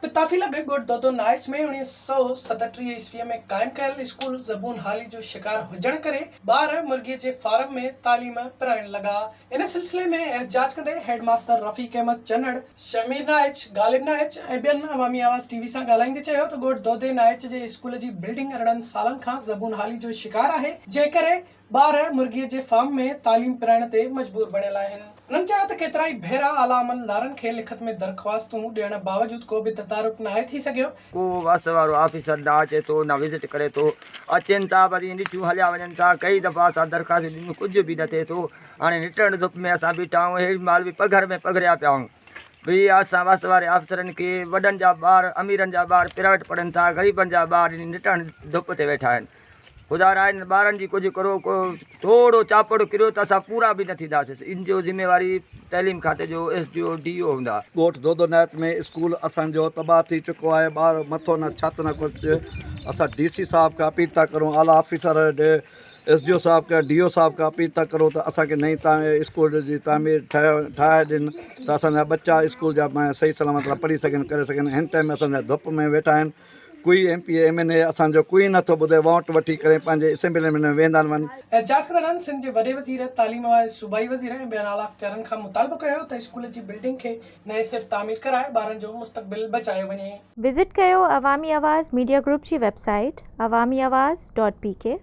پتافي لڳ ڳوٺ دودو نائچ ۾ 1937 عيسويء ۾ قائم ڪيل اسڪول زبون حالي جو شڪار هجڻ ڪري ٻار مرغي جي فارم ۾ تعليم پرائڻ لڳا. ان سلسلي ۾ احتجاج ڪندي هيڊ ماستر رفيق احمد چنڙ، شهمير نائچ، غالب نائچ ۽ ٻين عوامي آواز ٽي وي سان ڳالهائيندي چيو ته ڳوٺ دودي نائچ جي اسڪول جي بلڊنگ 18 سالن کان زبون حالي جو شڪار آهي جنهن ڪري ٻار مرغي جي فارم ۾ تعليم پرائڻ تي مجبور بڻيل آهن. هنن چيو ته ڪيترائي ڀيرا اعليٰ عملدارن کي لکت ۾ درخواستون ڏيڻ باوجود ڪو به تدارڪ ناهي ٿي سگهيو. ڪو وس وارو آفيسر نه اچي ٿو نه وزٽ ڪري ٿو. اچن ٿا وري ڏٺيون هليا وڃن ٿا. ڪئي دفعا اسان درخواستون ڏنيون ڪجهه به نه ٿئي ٿو. هاڻي نٽهڻ ڌپ ۾ اسان بيٺا آهيون هيڏي مهل به پگهر ۾ پگهريا پيا آهيون. به اسان وس واري آفيسرن کي وڏن جا ٻار اميرن جا ٻار پرائيويٽ پڙهن ٿا غريبن جا ٻار نٽهڻ ڌپ تي ويٺا آهن. خدا را انهن ٻارن جي ڪجهه ڪرو ڪو ٿورو چاپڙ ڪريو ته اسان پورا به نه ٿينداسين ان جو ذميواري تعليم کاتي جو S D O D O هوندا. ڳوٺ دودو نائچ ۾ اسڪول اسان جو تباهه ٿي چڪو آهي ٻار مٿو نه ڇت نه ڪجهه اسان ڊي سي صاحب کان اپيل ٿا ڪرون اعليٰ آفيسر ايس ڊي او صاحب کان ڊي او صاحب کان اپيل ٿا ڪرون ته اسان کي نئين اسڪول جي تعمير ٺاهي ڏين ته اسان جا ٻچا اسڪول جا صحيح سلامت پڙهي سگهن ڪري سگهن هن ٽائيم اسان جا ڌپ ۾ ويٺا آهن ڪوئي M P A M N A اسان جو ڪوئي نه ٿو ٻڌي ووٽ وٺي ڪري پنهنجي اسيمبلين ۾ ويندا آهن ون. احتجاج ڪندڙن سنڌ جي وڏي وزير، تعليم واري صوبائي وزير ۽ ٻين اعليٰ اختيارين کان مطالبو ڪيو ته اسڪول جي بلڊنگ کي نئين سر تعمير ڪرائي ٻارن جو مستقبل بچايو وڃي. وزٽ ڪيو عوامي آواز ميڊيا گروپ جي website Awami Awaz dot P K.